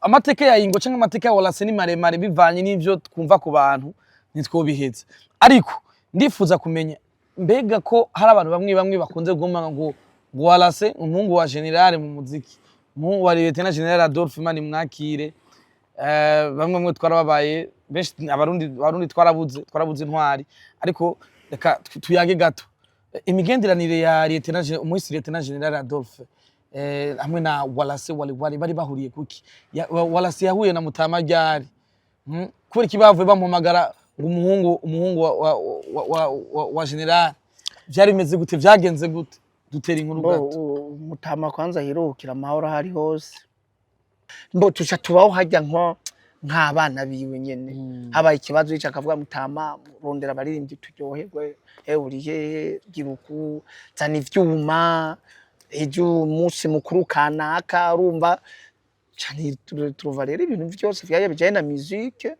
Amateka ya Ingo canke amateka ya Walase ni maremare, bivanye n'ivyo twumva ku bantu ntitwobiheza, ariko ndifuza kumenya mbega ko hari abantu bamwe bamwe bakunze kuguma ngo Walase umuhungu wa général mu muziki, umuhungu wa Lieutenant General Adolphe, Imana imwakire. Bamwe bamwe twarababaye benshi, Abarundi twarabuze intwari, ariko reka tuyage gato imigenderanire ya umuhisi Lieutenant General Adolphe hamwe na Walase Wali bari bahuriye kuki? Walase yahuye na Mutama ryari? Kubera iki bavuye bamuhamagara ngo umuhungu wa général? Vyari bimeze gute? Vyagenze gute? Dutera inkuru Bo gato. Mutama kwanza hiruhukira amahoro aho ari hose. Mbo tuca tubaho hajya nko nk'abana biwe nyene. Habaye ikibazo ico akavuga: "Mutama, rondera abaririmbyi turyoherwe, uri hehe, gira uku, zana ivyuma, ejo umunsi mukuru kanaka." Urumva cane turuva rero ibintu vyose vyari bijanye na musique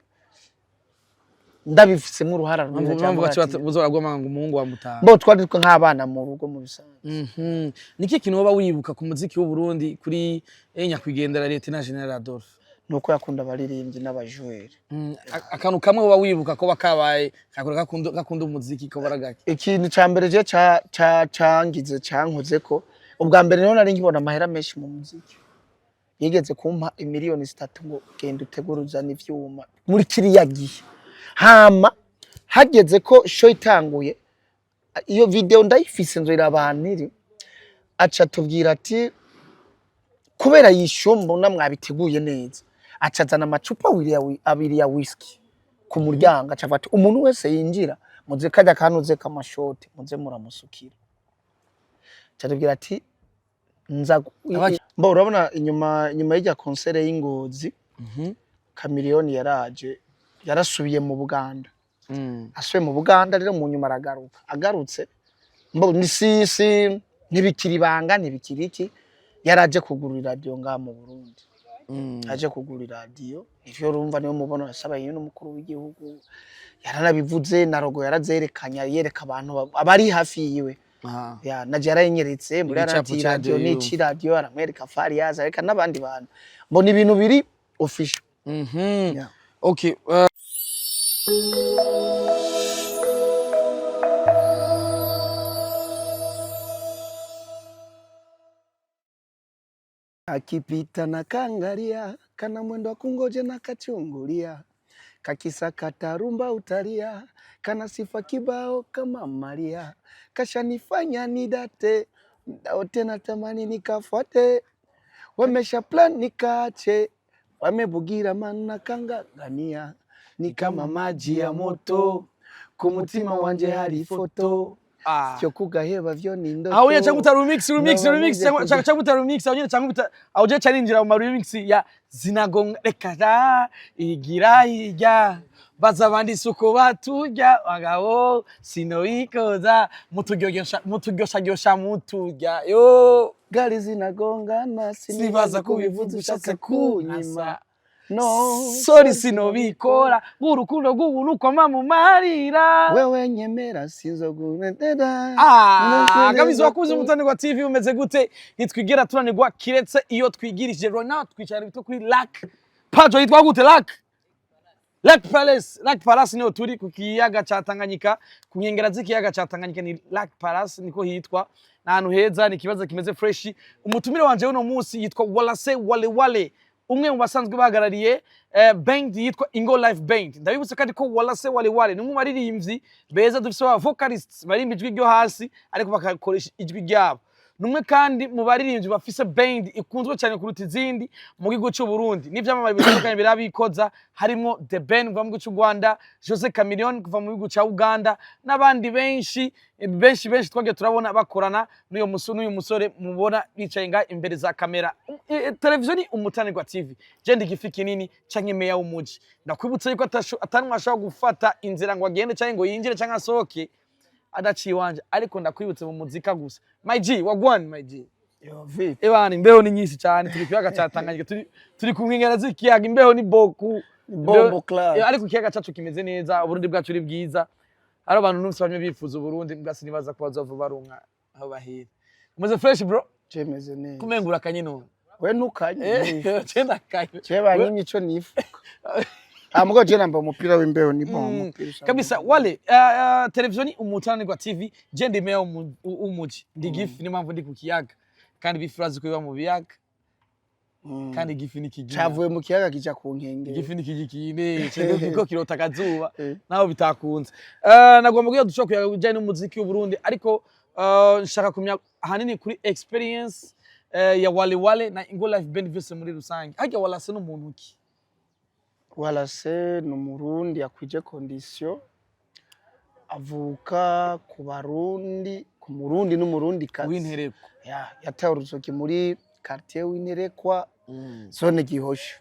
ndabifisemo uruhara runini. Mpamvu cyangwa baca buza baragomanga ngo umuhungu wa Mutama. Mbo twari twe nk'abana mu rugo mu bisanzwe. Niki kintu woba wibuka ku muziki w'u Burundi kuri nyakwigendera Lieutenant General Adolphe? Nuko yakunda abaririmbyi n'abajweri. Akantu kamwe woba wibuka ko bakabaye kakora gakunda umuziki ko baragake? Ikintu ca mbere je ca ca cangize cankozeko ubwa mbere, niho nari nkibona amahera menshi mu muziki. Yigeze kumpa imiliyoni 3 ngo genda utegure uzane ivyuma muri kiriya gihe. Hama hageze ko show itanguye, iyo video ndayifise, nzoyira abantu iri, aca tubwira ati kubera yishyuwe mbona mwabiteguye neza, aca azana amacupa abiri ya whisky ku muryango, aca avuga ati umuntu wese yinjira muze kajya kanuze k'amashote muze muramusukira. Aca atubwira ati nza mbo urabona inyuma y'irya concert y'Ingozi, Chameleone yaraje, yarasubiye mu Buganda. Asubiye mu Buganda rero, mu nyuma aragaruka. Agarutse, mbo ni sisi, ntibikiri ibanga, ntibikiri iki, yaraje kugura iradiyo ngaha mu Burundi. Aje kugura iradiyo, ivyo urumva niyo mubona yasaba n'umukuru w'igihugu, yaranabivuze na logo yarazerekanye, yereka abantu abari hafi yiwe. Ya naje yarayinyeretse muri Igicapo arati ca radio radiyo. N'ici radio aramwereka Fariyazi, areka n'abandi bantu, mbona ibintu biri official. Yeah. Okay. Akipita na kangalia, kana mwendo wa kungoja na kachungulia, kakisakata rumba utalia, kana sifa kibao kama Maria, kashanifanya nidate, muda wote natamani nikafuate, wamesha plan nikaache, wamebugira mana kangangania, ni kama maji ya moto, kumutima wanje hari ifoto, Ah. sio kugaheba vyo ni ndoto. Aho nyene cyangwa uta remix, remix, Noba remix nije cyangwa cyangwa uta remix aho nyene, cyangwa uta aho je carinjira mu ma remix ya zinagonga, reka da igira hirya baza abandi suko baturya bagabo sinoyikoza muturyosha muturyosha muturya yo. Gari zinagongana. Sinibaza ko ubivuze ushatse kunyima. No. Sorry, sinobikora urukundo rw'ubuntu kwama mu marira. Wewe nyemera sinzoguredera. Ah, Gabizi wakuze umutanirwa TV, umeze gute? Ntitwigera tunanirwa kiretse iyo twigirije. Right now twicara bito kuri Lac Pajo, yitwa gute? Lac Palace, Lac Palace niho turi ku kiyaga ca Tanganyika, ku nkengera z'ikiyaga ca Tanganyika, ni Lac Palace niko hitwa. Ni ahantu heza, ni ikibazo kimeze fresh. Umutumire wanje w'uno munsi yitwa Walase Wale Wale, umwe mu basanzwe bahagarariye band yitwa Ingo Live Band. Ndabibutsa kandi ko Walase Wale Wale ni umwe mu baririmbyi beza dufise, ba vocalists barimba ijwi ryo hasi ariko bakakoresha ijwi ryabo. Ni umwe kandi mu baririmbyi bafise band ikunzwe cyane kuruta izindi mu gihugu cy'u Burundi n'ivyamamare bitandukanye birabikoza, harimo The Ben kuva mu gihugu cy'u Rwanda, Jose Chameleone kuva mu gihugu cya Uganda n'abandi benshi benshi benshi twagiye turabona bakorana n'uyu musore mubona bicaye nga imbere za kamera. Televiziyo ni Umutanirwa TV, je ndi igifi kinini canke meya w'umuji. Ndakwibutsa yuko atanumwe ashobora gufata inzira ngo agende canke ngo yinjire canke asohoke adaciye iwanje, ariko ndakwibutse mu muzika gusa. My G, wagwan my G? Yo, vipi? Ebana, imbeho ni nyinshi cyane, turi ku kiyaga ca Tanganyika, turi ku nkengera z'ikiyaga, imbeho ni boku. Bombo clad. Ariko ikiyaga cacu kimeze neza, Uburundi bwacu ari bwiza. Hari abantu numvise bamwe bifuza Uburundi mbwa, sinibaza ko bazova baronka aho bahera. Umeze fresh bro? Cemeze neza. Kumenga urakanye none. We ntukanye. Je ndakanye. Je banyimye ico nifuka. Ah, mugabo je nambaye umupira w'imbeho, ni bon, umupira usanzwe. Kabisa wale, televiziyo ni Umutananirwa TV. Je ndi meya w'umuji, ndi gifi, niyo mpamvu ndi ku kiyaga, kandi bifi urazi ko biba mu biyaga. Kandi igifi ni kigina. Cavuye mu kiyaga kija ku nkengero. Igifi ni kigikine kiko kirota akazuba. Naho bitakunze. Nagomba kugira dushobora kuyaga bijyanye n'umuziki w'Uburundi, ariko nshaka kumenya ahanini kuri experience ya Wale Wale na Ingo Live Band vyose muri rusange. Harya Walase n'umuntu ki? Walase ni Umurundi akwije condition, avuka ku Barundi, ku Murundi n'Umurundi kazi. W'Intereko. Ya, yatawe uruzoki muri quartier w'Interekwa, zone Gihosha.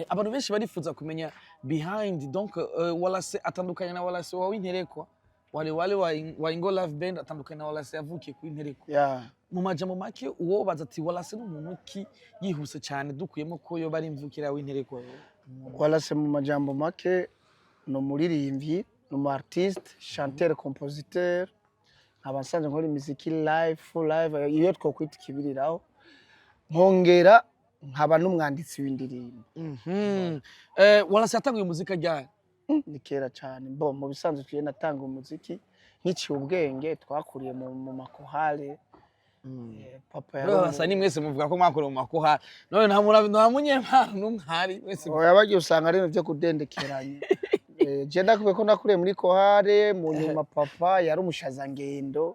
Abantu benshi barifuza kumenya behind, donc Walase atandukanye na Walase wa W'Interekwa, Wale Wale wa Ingo Live Band atandukanye na Walase yavukiye ku Interekwa. Mu majambo make, uwo baza ati Walase n'umuntu ki, yihuse cyane, dukuyemo ko yoba ari imvukira w'Interekwa? Walase mu majambo make ni umuririmbyi, ni umu artiste, chanteur, compositeur, nkaba nsanzwe nkora imiziki live, full live, iyo twokwita ikibiriraho, nkongera nkaba n'umwanditsi w'indirimbo. Walase yatanguye muzika ryari? Ni kera cyane. Bo mu bisanzwe tugiye natanga umuziki nkiciye ubwenge, twakuriye mu makorale. Papa yari Basa ni mwese muvuga ko mwakorewe mu makorale, none nta muntu, nta munyempano n'umwe ahari mwese. Oya, bagiye usanga ari ibintu byo kudendekeranya. Je ndakubwiye ko nakuriye muri korale, mu nyuma papa yari umushazangendo,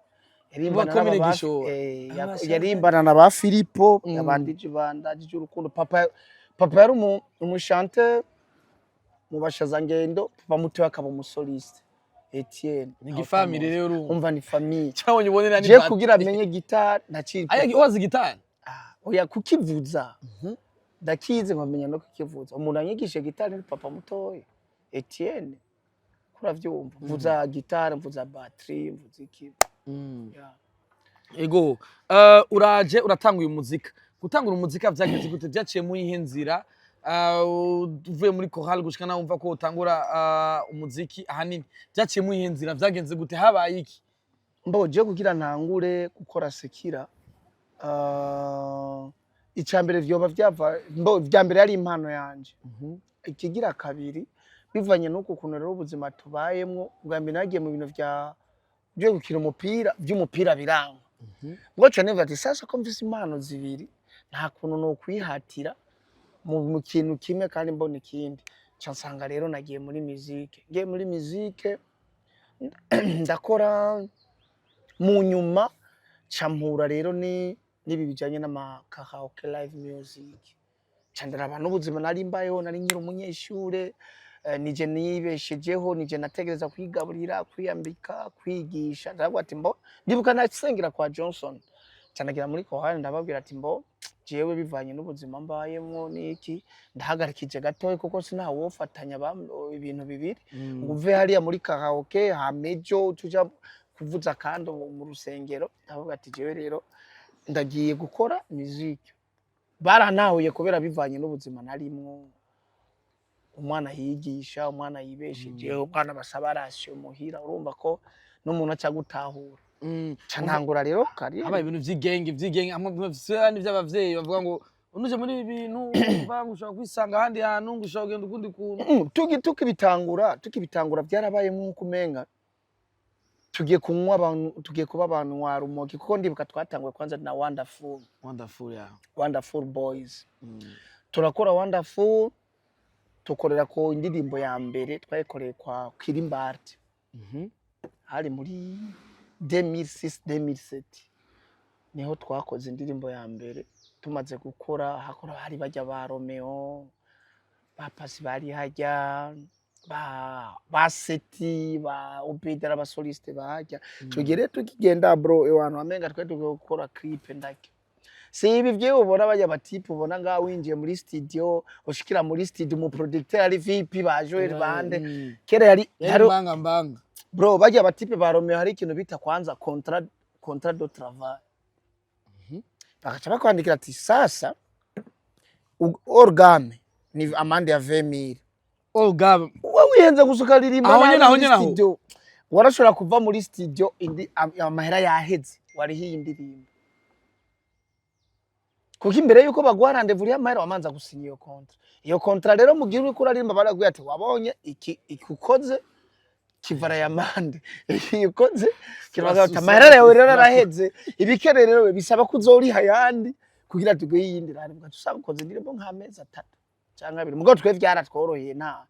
yarimbana Komine n'aba ba- Gishora. Yarimbana na ba Filipo, abandije bandagije urukundo. Papa yari umuchanteur mu bashazangendo, papa mutoya akaba umusoliste Etienne. Ni igifamily rero urumva. Umva, ni famille. Cyabonye ubonera ni Je kugira amenye gitari naciye Aya, wazi gitari? Ah, oya, kukivuza ndakizi, nkamenya no kukivuza. Umuntu anyigishe gitari ni papa mutoya Etienne, kuravyumva, mvuza gitari, mvuza batterie, mvuza iki. Yeah. Ego, uraje uratanguye umuzika. Gutangura umuzika vyagenze gute? Vyaciye mu yihe nzira? Uvuye muri chorale gushika naho wumva ko utangura umuziki, ahanini vyaciye mu yihe nzira? Vyagenze gute? Habaye iki? Mbo je kugira ntangure gukora sekira, ica mbere vyoba vyava, mbo vya mbere yari impano yanje. Ikigira kabiri, bivanye n'uku kuntu rero ubuzima tubayemwo, ubwa mbere nagiye mu bintu vya byo gukina umupira, vy'umupira biranga. Ubwo ca nivuga ati sasa ko mfise impano zibiri, nta kuntu nokwihatira mu kintu kimwe kandi mbona ikindi. Ca nsanga rero nagiye muri musique, ngiye muri musique ndakora, mu nyuma ca mpura rero ni n'ibi bijanye n'ama karaoke, live music. Ca ndaraba n'ubuzima nari mbayeho, nari nkiri umunyeshure, nije nibeshejeho, nije nategereza kwigaburira, kwiyambika, kwigisha. Ndavuga ati mbo ndibuka nasengera kwa Johnson, ca ndagira muri korale, ndababwira ati mbo jewe bivanye n'ubuzima mbayemwo n'iki, ndahagarikije gatoya, kuko sinawofatanya ibintu bibiri, ngo uve hariya muri karaoke hama ejo tuja kuvuza kandi mu rusengero. Ndavuga ati jewe rero ndagiye gukora musique. Barantahuye kubera bivanye n'ubuzima narimwo, umwana yigisha, umwana yibeshejeho, umwana basaba ration muhira, urumva ko n'umuntu aca gutahura. Ca ntangura rero carrière. Habaye ibintu vy'igenge amwe n'ivy'abavyeyi bavuga ngo unuje muri ibi bintu, umva ngo ushobora kwisanga ahandi hantu, ngo ushobora kugenda ukundi kuntu. Tukibitangura byarabaye nk'uko umenga tugiye kunywa abantu, tugiye kuba abantu wa rumogi, kuko ndibuka twatanguye kwanza na Wonderful. Wonderful, yeah. Wonderful Boys. Turakora Wonderful, tukorera ku indirimbo ya mbere twayikoreye kwa Kirimbart. Hari muri 2006, 2007 niho twakoze indirimbo ya mbere. Tumaze gukora, hakora hari bajya ba Romeo, ba Pasi, bari hajya ba Seti, ba Obedera, abasoliste bahajya. Tugere tukigenda, bro, ewantu amenga twe tugiye gukora clip ndake. Si ibi vyewe ubona bajya batipe, ubona ngaho winjiye muri studio, ushikira muri studio mu producteur ari VP ba Joel bande. Kera yari yari mbanga mbanga. Bro, bajya batipe ba Romeo, hari ikintu bita kwanza contrat de travail. Bakaca bakwandikira ati sasa organe ni amande ya 20,000. Olga. Wowe wihenze gusa ukaririmba Aho nabi nyene, aho muri nyene aho. studio. Warashobora kuva muri studio indi amahera yaheze warihiye indirimbo. Kuko imbere yuko baguha rendez-vous y'amahera, wamanza gusinya iyo contrat. Iyo contrat rero, mu gihe uriko uraririmba, barabwira ati: "Wabonye iki iki ukoze kivara ya mande, iki ukoze kivaga ati amahera yawe rero araheze, ibikere rero bisaba ko uzoriha ayandi kugira tuguhe iyindi rendez-vous." Ugaca usanga ukoze indirimbo nk'amezi 3 canke 2. Mugabo twe vyaratworoheye, nta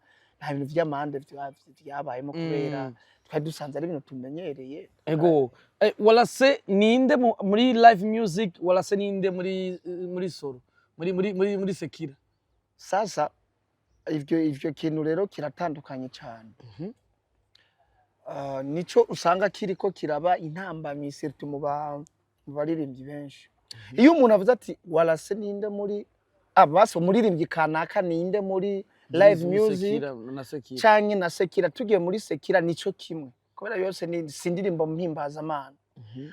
bintu vy'amande vyabayemo kubera twari dusanze ari ibintu tumenyereye. Ego. Walase ninde muri live music? Walase ninde muri solo, muri secular? Sasa ivyo kintu rero kiratandukanye cyane. Nico usanga kiriko kiraba intambamyi, surtout mu baririmbyi benshi. Iyo umuntu avuze ati: "Walase ninde muri abasi, umuririmbyi kanaka ninde muri live Muri music secular na secular?" canke na secular, tugiye muri secular nico kimwe, kubera yose ni si indirimbo mpimbazamana.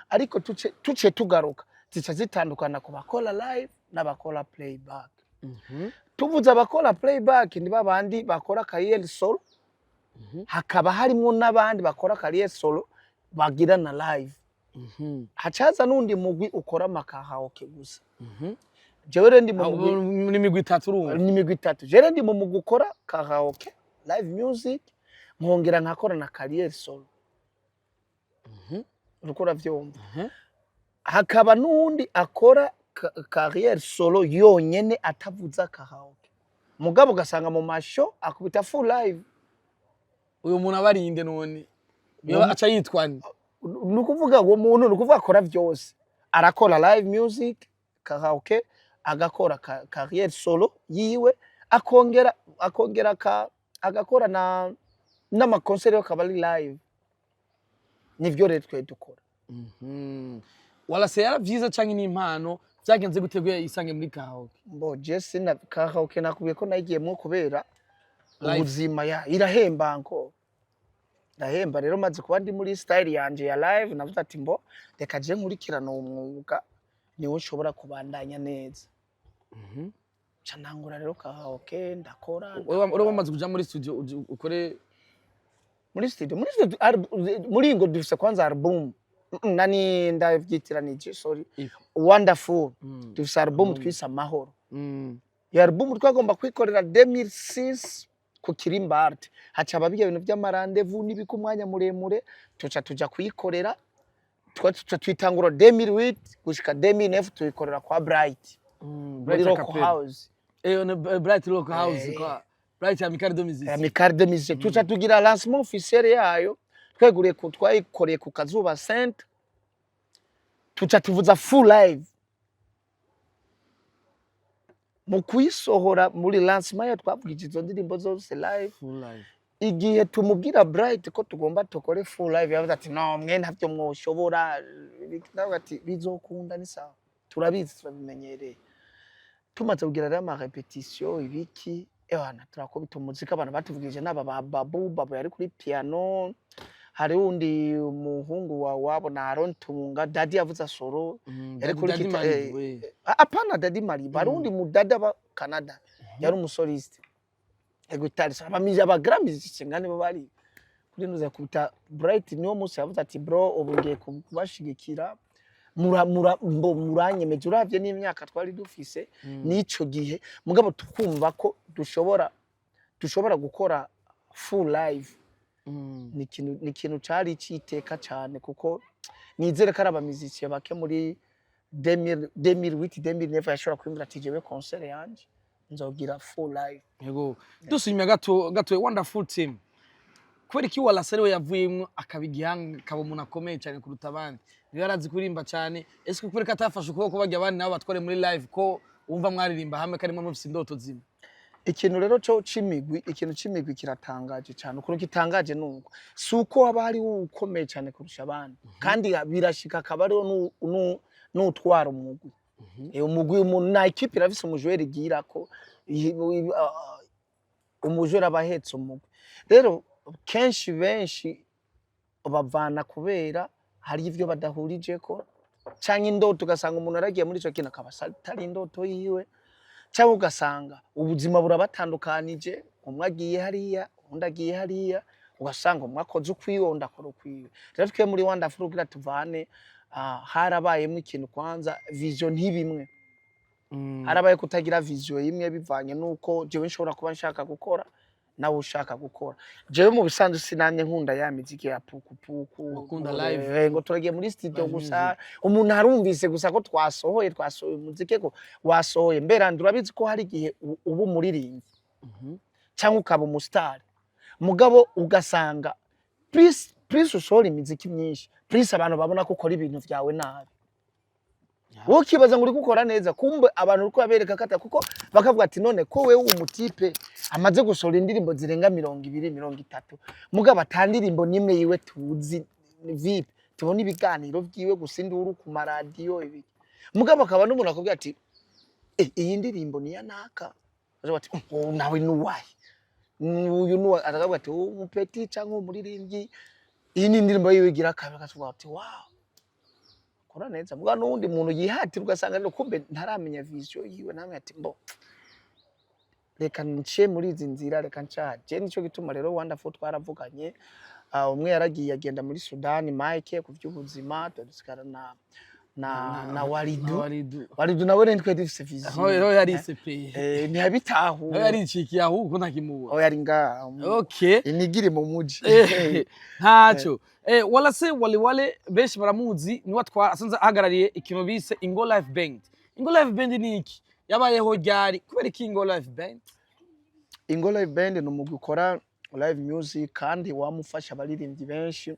Ariko tuce tugaruka, zica zitandukana ku bakora live n'abakora playback. Tuvuze abakora playback, ni babandi bakora carrière solo, hakaba harimwo n'abandi bakora carrière solo bagira na live. Hacaza n'undi mugwi ukora ama karaoke gusa. Jewe rero ndi mu mugwi Ni imigwi itatu urumva. Ni imigwi itatu. Jewe rero ndi mu mugwi ukora karaoke, live music, nkongera nkakora na carrière solo. Uriko uravyumva? Mhm. Hakaba n'uwundi akora carrière solo yonyene, atavuza karaoke, mugabo ugasanga mu ma show akubita full live. Uyu muntu aba ari inde none? Yoba aca yitwa nde? Ni ukuvuga uwo muntu, ni ukuvuga akora vyose: arakora live music, karaoke, agakora carrière solo yiwe, akongera agakora na n'ama concert yo akaba ari live. Nivyo rero twe dukora. Walase yaravyize canke n'impano? Vyagenze gute kugira yisange muri karaoke? Mbo je sina karaoke, nakubwiye ko nayigiyemwo kubera Live. ubuzima ya irahemba nko irahemba. Rero maze kuba ndi muri style yanje ya live, navuze ati: "Mbo reka je nkurikirana uwo mwuga, niwo nshobora kubandanya neza." Ca ntangura rero karaoke, ndakora. Wewe wamaze kuja muri studio ukore? Muri studio muri ngo dufise kwanza album. Nani, ndavyitiranije, sorry. If. Wonderful. Dufise album twise Amahoro. Iyo album twagomba kwikorera 2006 ku Kirimba Art, haca aba bijya bintu vy'ama rendez-vous n'ibika umwanya muremure, tuca tuja kuyikorera, tuca tuyitangura 2008 gushika 2009, tuyikorera kwa Bright muri Bright Rock Acapella. House. Ne Bright Rock House kwa Bright Amicale de Musiciens. Amicale de Musiciens. Tuca tugira lancement officiel yayo, tweguriye ku twayikoreye ku Kazuba Center, tuca tuvuza full live mu kuyisohora. Muri lancement yayo twavugije izo ndirimbo zose live. Full live. Igihe tumubwira Bright ko tugomba tukore full live, yavuze ati: "No, mwe ntavyo mwoshobora." Ndavuga ati: "Bizokunda, ni sawa, turabizi, turabimenyereye." Tumaze kugira rero ama répétition, ibiki, ewana turakubita umuziki. Abantu batuvugije n'aba ba Babu. Babu yari kuri piano, hari wundi umuhungu wa wabo na Aaron Tunga, Dadi yavuze solo. Yari Daddy kuri Daddy kita Maribu, we. Apana Dadi Maribu, hari uwundi mudada aba Canada, yari umu soliste ya guitariste. Abamije aba grand musicien ngane bo bari kuri nuza yakubita. Bright niwo munsi yavuze ati: "Bro, ubu ngiye kubashigikira, mura mura mbo muranyemeje." Uravye n'imyaka twari dufise n'ico gihe, mugabo tukumva ko dushobora gukora full live. Ni ikintu cari citeka cane, kuko nizere ko ari aba musicien bake muri 2000, 2008, 2009 yashobora kwiyumvira ati: "Jewe concert yanje nzogira full live." Yego. Dusubimye gato gato, Wonderful Team. Kubera iki Walase ariwe yavuyemwo akaba igihanga, akaba umuntu akomeye cyane kuruta abandi? Niba yarazi kuririmba cyane, ese kubera ko atafashe ukuboko bajya abandi nabo batware muri live, ko wumva mwaririmba hamwe karimo mufise indoto zimwe? Ikintu rero co c'imigwi, ikintu c'imigwi kiratangaje cyane. Ukuntu gitangaje nuko si uko haba hariho ukomeye cyane kurusha abandi, kandi birashika akaba ariho n'utwara umugwi. Umugwi, umuntu na équipe irafise umu joueur igirako, umu joueur aba ahetse umugwi. Rero kenshi benshi bavana kubera hari ivyo badahurijeko canke indoto, ugasanga umuntu aragiye muri ico kintu akaba atari indoto yiwe, cyangwa ugasanga ubuzima burabatandukanije, umwe agiye hariya, undi agiye hariya, ugasanga umwe akoze ukwiwe, undi akora ukwiwe. Rero twe muri Wonderful, kugira tuvane, harabayemo ikintu, kwanza vision ntibimwe. Harabaye kutagira vision imwe bivanye nuko jewe nshobora kuba nshaka gukora, nawe ushaka gukora. Jewe mu bisanzwe sinamye nkunda ya miziki ya puku puku. Ukunda ngo, live. Ngo turagiye muri studio Live. Gusa umuntu arumvise gusa ko twasohoye umuziki, ko wasohoye mbera. Urabizi ko hari igihe uba umuririmbyi cyangwa ukaba umusitari, mugabo ugasanga plus usohora imiziki myinshi, plus abantu babona ko ukora ibintu vyawe nabi. Wowe ukibaza ngo uri gukora neza, kumbe abantu uri kubabereka kata, kuko bakavuga ati: "None ko wewe umutipe amaze gusohora indirimbo zirenga 20, 30, mugabo ata ndirimbo n'imwe yiwe tuzi vipi, tubona ibiganiro vyiwe gusa, induru ku maradiyo ibi." Mugabo akaba n'umuntu akubwira ati: "Eh, iyi ndirimbo ni iya naka." Baza bati: "Oh, nawe nuwahe uyu?" Nuwa akavuga ati: "Uwo mupeti cyangwa umuririmbyi, iyi ni indirimbo yiwe igira kabiri." Akavuga ati: "Wow, kora neza." Muga n'uwundi muntu yihatira, ugasanga rero kumbe ntaramenya vision yiwe namwe, ati: "Mbo reka nce muri izi nzira, reka ncaje." Nico gituma rero Wonderful twaravuganye. Umwe yaragiye agenda muri Sudani, Mike, ku vy'ubuzima, dusigara na Waridu. Waridu. Waridu nawe rero twari dufise vision. Aho rero yarise pe. Ntiyabitahura. Aho yaricikiye ahubwo ntakimubona. Aho yari ngaha inigiri mu muji. Ntaco wala se Wale Wale benshi baramuzi, niwe atwara, asanze ahagarariye ikintu bise Ingo Live Band. Ingo Live Band ni iki? Yabayeho ryari? Kubera iki Ingo Live Band? Ingo Live Band ni umugwi ukora live music kandi wamufasha abaririmbyi benshi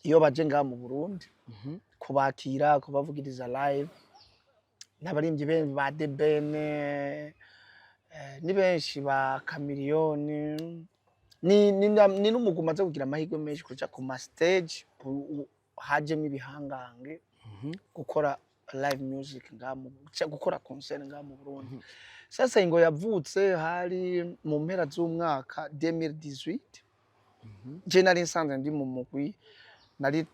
iyo baje ngaha mu Burundi, kubakira, kubavugiriza live, n'abaririmbyi benshi ba The Ben, ni benshi, ba Chameleone. Ni n'umugwi umaze kugira amahirwe menshi kuja ku ma stage hajemwo ibihangange gukora live music ngaha mu gukora concert ngaha mu Burundi. Sasa Ingo yavutse hari mu mpera z'umwaka 2018. Je nari nsanzwe ndi mu mugwi, nari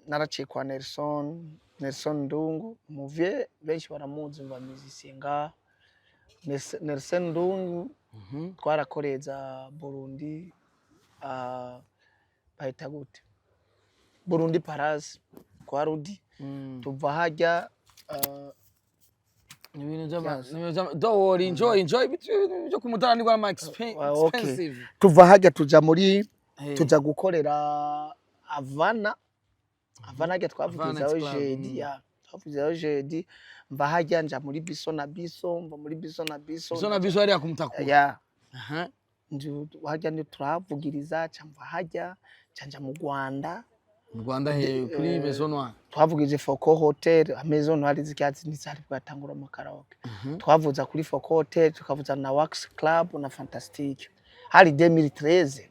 naraciye kwa Nelson Ndungu muvye, benshi baramuzi mu bamizisiye ngaha. Nelson Ndungu twarakoreye za Burundi, bahita gute, Burundi Palace kwa Rudi. Tuva harya Ibintu by'ama Yes. ibintu by'ama, don't worry, enjoy, enjoy, ibintu byo kumudaranirwa ama Okay. expensive. Tuva harya tuja muri tuja gukorera Havana. Havana harya twavugirizaho Havana Club, jeudi. Ya, twavugirizaho jeudi. Mva harya nja muri Biso na Biso, mva muri Biso na Biso. Biso na Biso hariya kumutakura. Ya. Aha. Harya ni turavugiriza, ca mva harya ca nja mu Rwanda. Mu Rwanda he? Kuri Maison Noire? Twavugije Foko Hotel. Maison Noire z'icyatsi ntizari bwatangura amakaraoke. Twavuza kuri Foko Hotel, tukavuza na Wax Club na Fantastic. Hari 2013,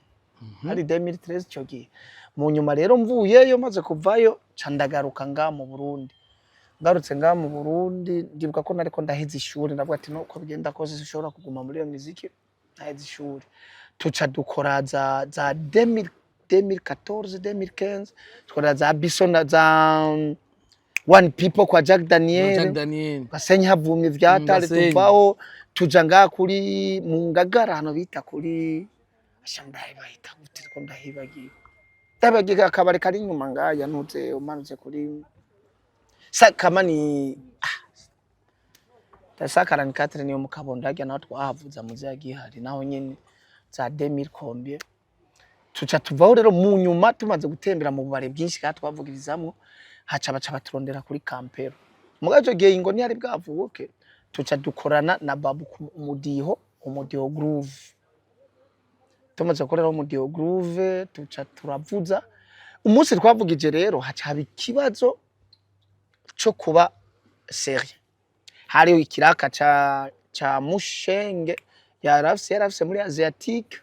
hari 2013 icyo gihe. Mu nyuma rero mvuyeyo, maze kuvayo, ca ndagaruka ngaha mu Burundi. Ngarutse ngaha mu Burundi, ndibuka ko nariko ndaheza ishuri. Ndavuga ati: "Nuko bigenda kose sinshobora kuguma muri iyo miziki naheza ishuri." Tuca dukora za 2000, 2014, 2015, dukora za Biso na za One People kwa Jack Daniel. Jack Daniel. Gasenyi havumye vyatari. Gasenyi. Tuvaho tuja ngaha kuri mu Ngagara, hano bita kuri asha, ndahibahita gute ko ndahibagiye, ndahibagiye akabari kari inyuma ngaya, ntuze umanutse kuri sa kamani sa 44 niyo mu Kabondo. Harya naho twahavuza muze gihari, naho nyene za 2000 combien. Tuca tuvaho rero mu nyuma, tumaze gutembera mu bubare bwinshi kandi twavugirizamwo, haca baca baturondera kuri Campero. Mugabo ico gihe Ingo ntiyari bwavuke. Tuca dukorana na Babu ku Umudiho Groove. Tumaze gukoreraho Umudiho Groove, tuca turavuza. Umunsi twavugije rero haca haba ikibazo co kuba sérieux. Hariho ikiraka ca Mushenge yarafise muri Asiatique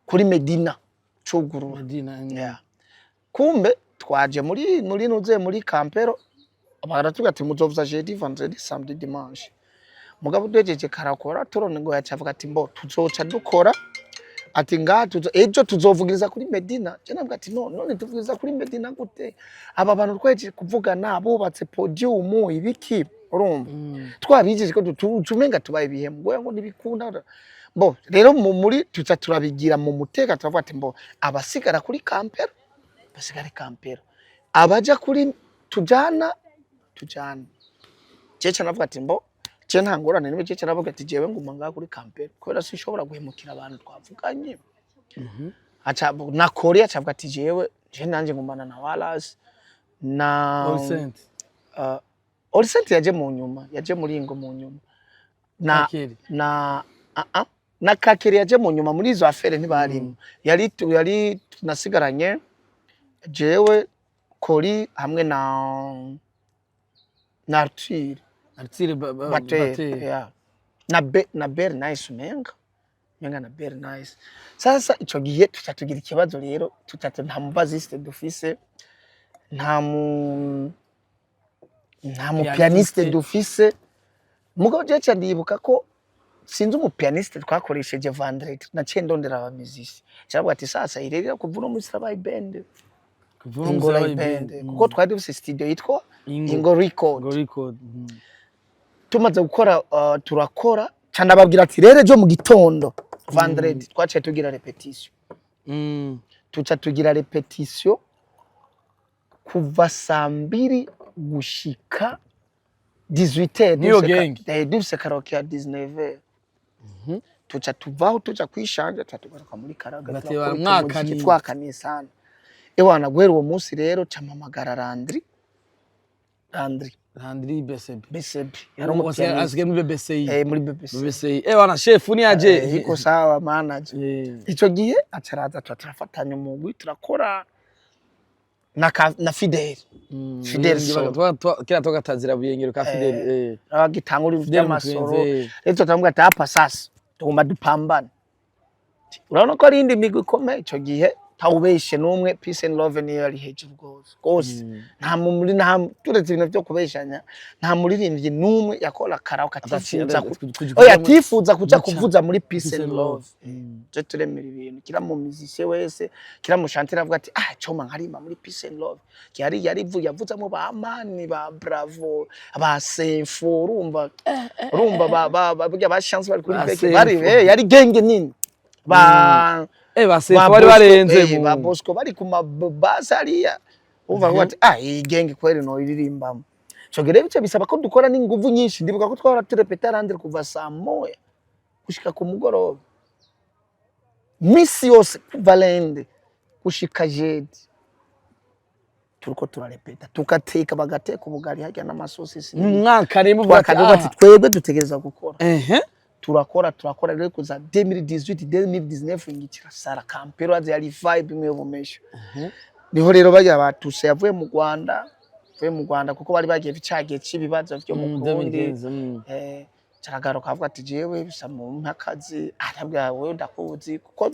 kuri Medina cugurura. Medina. Yeah. Kumbe twaje muri nuze muri Campero, baratubwira ati: "Muzovuza jeudi, vendredi, samedi, dimanche." Mugabo duhejeje karakora turone ngo yaca avuga ati: "Mbo tuzoca dukora," ati: "Ngaha tuzo ejo tuzovugiriza kuri Medina." Je navuga ati: "No, none tuvugiriza kuri Medina gute? Aba bantu twahejeje kuvugana, bubatse podium, ibiki." Urumva twabigije ko tumenga tubaye ibihemu ngo ntibikunda. Bo rero muri tuca turabigira mu muteka, turavuga ati: "Mbo abasigara kuri Campero basigare Campero, abaja kuri tujana tujana." Jewe navuga ati mbo je nta ngorane nimwe. Jewe navuga ati jewe nguma ngaha kuri campaign kubera sinshobora guhemukira abantu twavuganye. Aca na Korea acavuga ati jewe je nanje ngumana na Wallace na All. Orisent yaje mu nyuma, yaje muri Ingo mu nyuma na Kakeri. Na na Kakeri yaje mu nyuma. Muri izo affaire ntibarimo. Yari nasigaranye jewe, Kori hamwe na Arthur. Arthur Bater. Bater. Yeah. Na Ber Nice, umenga na Ber Nice. Sasa ico gihe tuca tugira ikibazo rero, tuca nta mu bassiste dufise, nta mu pianiste Pianiste. dufise. Mugabo je ca ndibuka ko sinzi umu pianiste twakoresheje vendredi, naciye ndondera aba musiciens, caravuga ati sasa irerera kuva uno munsi turabaye band. Kuva uno munsi Ingo yabaye Band, band. kuko twari dufise studio yitwa Ingo. Ingo Record. Ingo Record. Tumaze gukora, turakora ca ndababwira ati rero ejo mu gitondo vendredi twaciye tugira répétition. Tuca tugira répétition kuva saa 2 gushika 18h. Niyo gang. Dufise karaoke ya 19h. Tuca tuvaho tuja kwishanja, tuca tugaruka muri Karaga. Bateba turakubita mwakaniye. umuziki, twakaniye sana ewana. Guhera uwo munsi rero ca mpamagara Landry. Landry BCB. BCB yari umu pianiste. Asigaye muri BBCI. Eh, muri BBC. BBCI. Eh bana, chef ni aje. Eh, iko sawa manager. Ico gihe acaraza, tuba turafatanya umugwi, turakora na Fidel. Fidel Solo. Kira togatazira buyengero ka Fidel. Abagitangura Fidel ivy'amasoro. Mutwenzi. Rero turamubwira ati hapa sasa tugomba dupambane, urabona ko ari indi migwi ikomeye. Ico gihe tawubeshe n'umwe, Peace and Love niyo yari hejuru rwose rwose. Nta muri nta turetse ibintu byo kubeshanya, nta muririmbyi n'umwe yakora karaoke atifuza oya atifuza kuja kuvuza muri Peace and Love. Je turemera ibintu kira mu musicien wese, kira mu chanteur avuga ati ah, coma nkarima muri Peace and Love. Yari yavuzamo ba Mani, ba Bravo, ba Senfo, urumva ba burya ba Chance bari kuri Ba Beke bari Senfo. Yari genge nini ba Eh, ba Senfo ba bari Bosco, barenze ba Bosco bari ku mabasi hariya. Umva ngo ati ah, iyi genge kweri no iririmbamo. Ico gihe rero bica bisaba ko dukora n'inguvu nyinshi. Ndibuka ko twahora turepeta randire kuva saa 1 gushika ku mugoroba, misi yose kuva lundi gushika jeudi turiko turarepeta, tugateka, bagateka ubugari harya n'amasosisi. Mu mwaka rero muvuga ati Twakavuga ati twebwe dutegereza gukora. Turakora, turakora rero kuza 2018, 2019 ngikira sara kampero azi yari vibe imwe y'ubumesha. Niho rero bajya batuse yavuye mu Rwanda, yavuye mu Rwanda kuko bari bagiye cagiye c'ibibazo vyo mu Burundi. 2015. Caragaruka avuga ati jewe bisa mumpe akazi. Arabwira wewe ndakuzi, kuko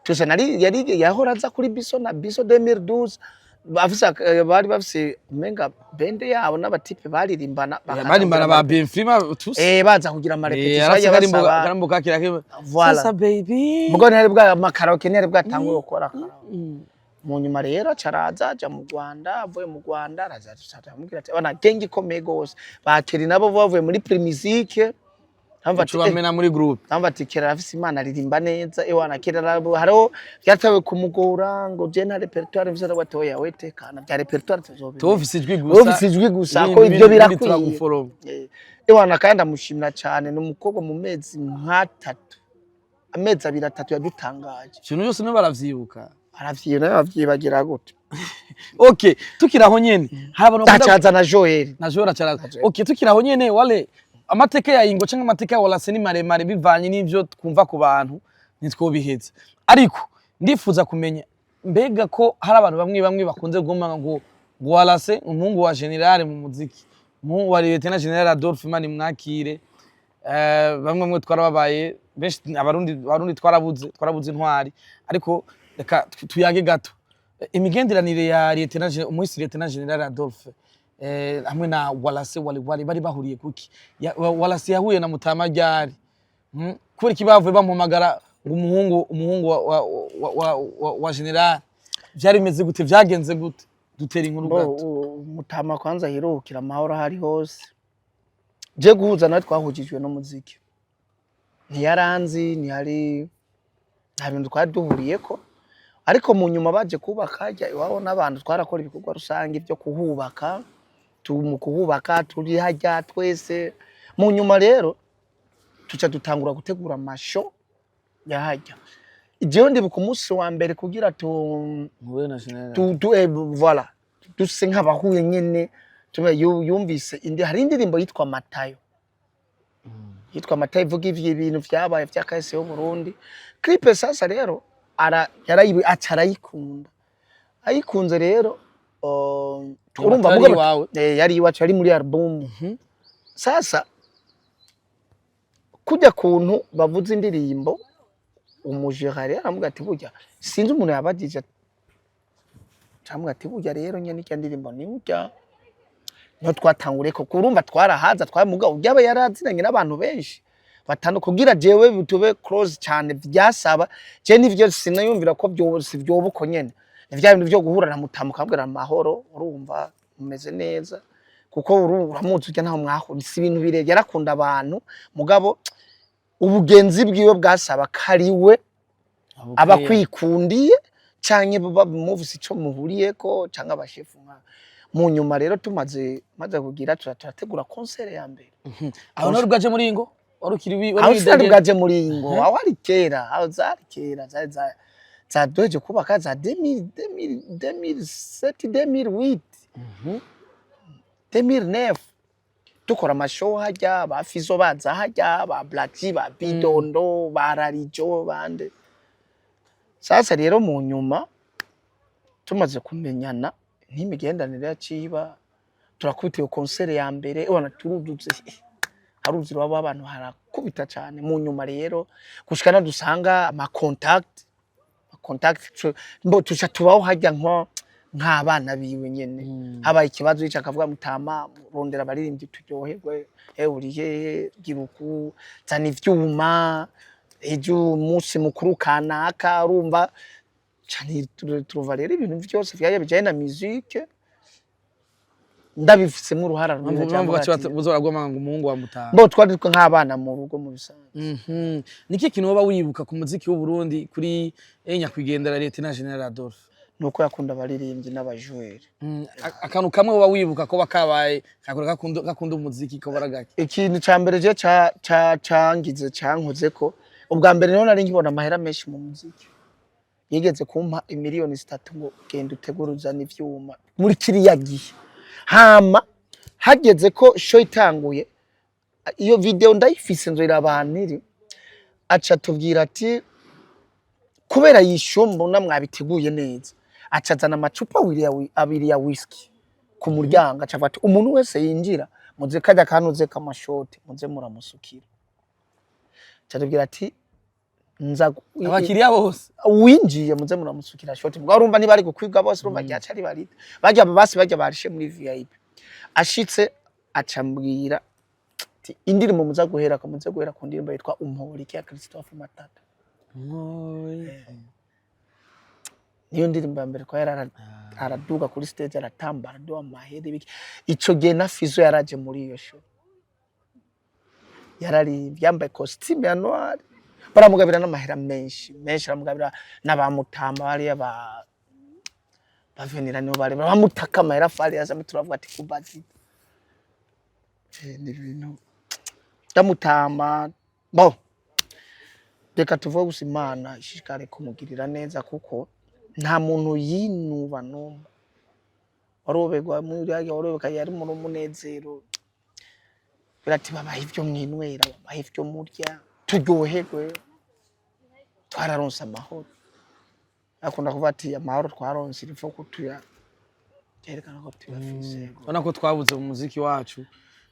tuse nari yari yahora aza kuri Biso na Biso 2012 bafise bari bafise umenga band yabo n'abatipe baririmbana bakaza Barimbana kugira ba Benfima tous. Baza kugira ama répétition Yarafise bajya karimbo basaba. karimbo kakira kimwe. Voilà. Sasa baby. Mugo ntihari bwa amakaraoke, ntihari bwatanguye gukora karaoke. Mu nyuma rero acaraza aja mu Rwanda. Avuye mu Rwanda araza, aramubwira ati bana genge ikomeye gose bakeri nabo bavuye muri Primusic. Namva ati Uca bamena muri groupe. Namva ati kera arafise imana, aririmba neza ewana. Kera hariho byatawe kumugora ngo je nta répertoire mfise. Aravuga ati oya, we tekana, bya répertoire tuzobimenya. Tuba ufise ijwi gusa. Wowe ufise ijwi gusa ko Ibindi ibyo ibindi birakwiye. Turaguforoma. Ewana, kandi ndamushimira cyane, ni umukobwa mu mezi nk'atatu, amezi abiri atatu yadutangaje. Ikintu cyose nibo baravyibuka. Aravyiba nawe bavyibagira gute? Okay, tukiri aho nyene hari abantu bakunda Acaza na Joel. Na Joel acaraza. Joel. Okay, tukiri aho nyene, wale amateka ya Ingo canke amateka ya Wallace ni maremare bivanye n'ivyo twumva ku bantu, ntitwobiheza. Ariko ndifuza kumenya mbega ko hari abantu bamwe bamwe bakunze kuguma ngo Wallace umuhungu wa général mu muziki, umuhungu wa Lieutenant General Adolphe Mani mwakire. Bamwe bamwe twarababaye benshi, abarundi twarabuze intwari. Ariko reka tuyage gato imigenderanire ya Lieutenant umuhisi Lieutenant General Adolphe hamwe na Wallace Wali Wali bari bahuriye kuki? Wallace yahuye na Mutama ryari? Kubera iki bavuye bamuhamagara ngo umuhungu wa général? Vyari bimeze gute? Vyagenze gute? Dutera inkuru Bo, gato. Mutama kwanza aherukira amahoro aho ari hose. Je guhuza nawe twahujijwe n'umuziki, ntiyaranzi, ntiyari, nta bintu twari duhuriyeko. Ariko mu nyuma baje kubaka hajya iwabo n'abantu twarakora ibikorwa rusange byo kuhubaka. mu kuhubaka turi hajya twese. Mu nyuma rero tuca dutangura gutegura ama show yahajya. Jewe ndibuka umunsi wa mbere kugira tu Muhure na General. tu, voilà, duse nk'abahuye nyene, tube yumvise indi, hari indirimbo yitwa Matayo, yitwa Matayo, ivuga ivyo ibintu vyabaye vy'akahise y'u Burundi. Clip sasa rero ara yarayibi, aca arayikunda. Ayikunze rero, urumva Matayo mugabo iwawe? Yari iwacu, yari muri album. Sasa kujya kuntu bavuza indirimbo, umujera rero aramubwira ati burya sinzi umuntu yabagije, aramubwira ati burya rero nyene irya ndirimbo ni urya niho twatanguriye ko kurumva twarahaza twamuga urya yarazinanye n'abantu benshi batanu kugira jewe tube close cyane. Vyasaba je nivyo sinayumvira ko byose vyoba uko nyene, ni vya bintu vyo guhura na mutamu ukabwira amahoro, urumva umeze neza, kuko uramuzi urya ntaho mwahura, si ibintu bire. Yarakunda abantu, mugabo ubugenzi bwiwe bwasaba ko ari we aba akwikundiye canke muvise ico muhuriyeko canke abashefu nka. Mu nyuma rero tumaze maze kugira turategura concert ya mbere. Aho nari bwaje muri ngo wari ukiri wari Aho sinari widegera? bwaje muri ngo, aho ari kera, aho zari kera, zari zaduheje kubaka za 2000, 2000, 2007, 2008, 2009, dukora ama show hajya, ba Fizo baza hajya, ba Black, ba Bidondo, ba Rarijo, bande. Sasa rero mu nyuma tumaze kumenyana n'imigenderanire yaciye iba, turakubita iyo concert ya mbere, ubona turudutse, haruzira waba abantu harakubita cyane. Mu nyuma rero gushika na dusanga ama contact, contact mbo tuca tubaho hajya nko nk'abana biwe nyene. Habaye ikibazo yica akavuga: "Mutama, rondera abaririmbyi turyoherwe, uri hehe, gira uku, zana ivyuma, ejo umunsi mukuru kanaka." Urumva cane turuva rero ibintu vyose vyari bijanye na musique ndabifisemo uruhara runini. Mpamvu Cyangwa baca ati buza baragomanga ngo umuhungu wa mutaha. Bo twari twe nk'abana mu rugo mu bisanzwe. Niki kintu woba wibuka ku muziki w'u Burundi kuri nyakwigendera Lieutenant General Adolphe? Nuko yakunda abaririmbyi n'abajweri. Akantu kamwe woba wibuka ko bakabaye kakora gakunda umuziki ko baragake? Ikintu ca mbere je ca ca cangize cankozeko ubwa mbere, niho nari nkibona amahera menshi mu muziki. Yigeze kumpa imiliyoni 3 ngo genda utegure uzane ivyuma muri kiriya gihe. Hama hageze ko show itanguye, iyo video ndayifise, nzoyira abantu iri, aca tubwira ati kubera yishyuwe mbona mwabiteguye neza, aca azana amacupa abiri ya whisky ku muryango, aca avuga ati umuntu wese yinjira muze kajya kanuze k'amashoti muze muramusukira. Aca atubwira ati nza Abakiriya bose? Winjiye muze muramusukira shoti. Mbwa urumva niba ari gukwibwa bose, urumva ryaca ari barita bajya basi bajya barishe muri VIP. Ashitse aca ambwira ati indirimbo muza guhera ko muze guhera ku ndirimbo yitwa Umporiki ya Christophe Matata. Niyo ndirimbo ya mbere ko yari araduga kuri stage, aratamba, araduha amahera ibiki. Ico gihe na Fizo yaraje muri iyo show, yararimbye yambaye costume ya noir, baramugabira n'amahera menshi menshi, aramugabira n'abamutama bariya ba bavenira nibo bari bamutaka amahera fari yaza, turavuga ati kubazi. Ni ibintu ndamutama bo. Reka tuvuge gusa Imana ishishikare kumugirira neza, kuko nta muntu yinuba n'umwe waroberwa muri harya, warobeka yari muri umunezero birati babaha ivyo mwinywera, babaha ivyo murya, turyoherwe, twararonse amahoro. Akunda kuvuga ati amahoro twaronse ilifo kutuya yerekana ko tuyafise. Ubona ko twabuze mu muziki wacu,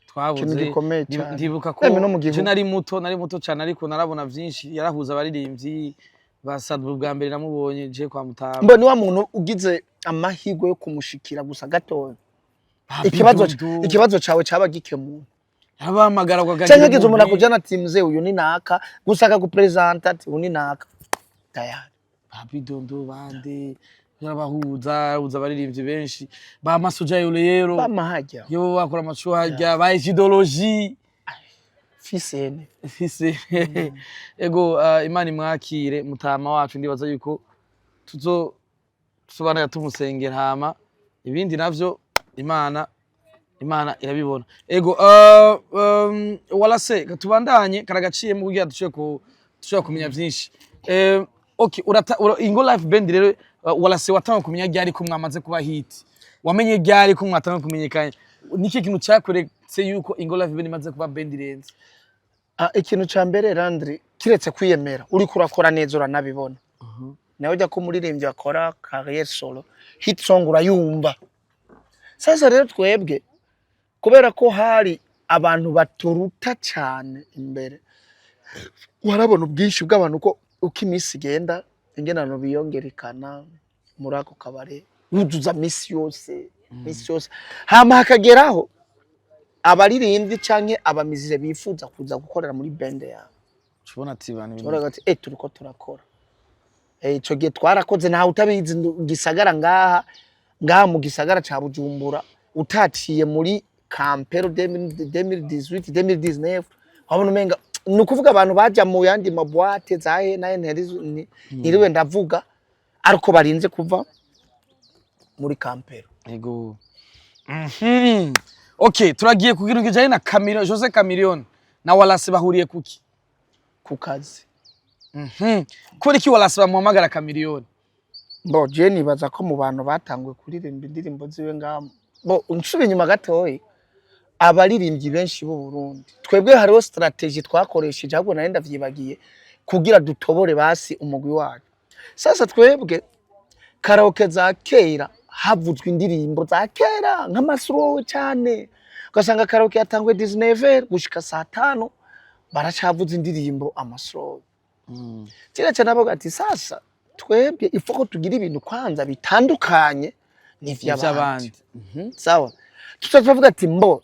twabuze Ikintu gikomeye cane. Ndibuka ko Eme no mu gihugu. je nari muto cane, ariko narabona vyinshi. Yarahuza abaririmbyi ba Sadbu. Bwa mbere namubonye je kwa Mutama. Mbo ni wa muntu ugize amahirwe yo kumushikira gusa gatoya, Ba ikibazo Bidudu. ikibazo cawe caba gikemuwe. Yabahamagara Canke ugize umuntu akujana ati mzee uyu ni naka, gusa akagupresenta ati uyu ni naka, tayari. Ba Bidondo bande yarabahuza, yarahuza abaririmbyi benshi ba Masuja Yoleyero. Bamahajya. Yo bakora amashu harya ba Idologie. Fisene. Fise ego. Imana imwakire mutama wacu. Ndibaza yuko tuzo tusobanura tumusengera, hama ibindi navyo Imana Imana irabibona. Ego, wala se tubandanye karagaciyemo kugira dushobore kumenya vyinshi. Okay, Ingo Live Band rero, wala se watanga kumenya ryari ko mwamaze kuba hit? Wamenye ryari ko mwatanga kumenyekana? Niki kintu cyakoretse yuko Ingo Live Band imaze kuba band irenze? Ah, ikintu ca mbere, Landry, kiretse kwiyemera, uriko urakora neza uranabibona. Nawe ujya ko umuririmbyi akora carrière solo, hit song urayumva. Sasa rero twebwe, kubera ko hari abantu baturuta cyane imbere, warabona ubwinshi bw'abantu, ko uko iminsi igenda, ingenano biyongerekana muri ako kabare, wuzuza misi yose, misi yose. Hama hakageraho abaririmbyi canke abamizire bifuza kuza gukorera muri band yawe. Tubona ati bantu Turavuga ati turiko turakora. Ico gihe twarakoze, ntawe utabizi gisagara ngaha, ngaha mu gisagara ca Bujumbura, utaciye muri Campero 2018, 2019, wabona umenga ni ukuvuga abantu baja mu yandi ma boîtes zahe naye ntiriwe ndavuga, ariko barinze kuva muri Campero. Ego. Okay, turagiye kugira kijanye na Chameleone. Jose Chameleone na Wallace bahuriye kuki? Ku kazi. Kubera iki Wallace bamuhamagara Chameleone? Bo je nibaza ko mu bantu batanguye kuririmba indirimbo ziwe ngaha, bo nsubiye inyuma gatoyi, abaririmbyi benshi b'u Burundi, twebwe hariho stratégie twakoresheje, ahubwo nari ndavyibagiye, kugira dutobore basi umugwi wacu. Sasa twebwe karaoke za kera havuzwe indirimbo za kera nk'ama slow cyane, ugasanga karaoke yatanguye 19 gushika saa 5 baracavuza indirimbo ama slow. Kera cyane avuga ati sasa twebwe ifo ko tugira ibintu kwanza bitandukanye n'ivy'abandi. Ivy'abandi. Sawa, tuca turavuga ati mbo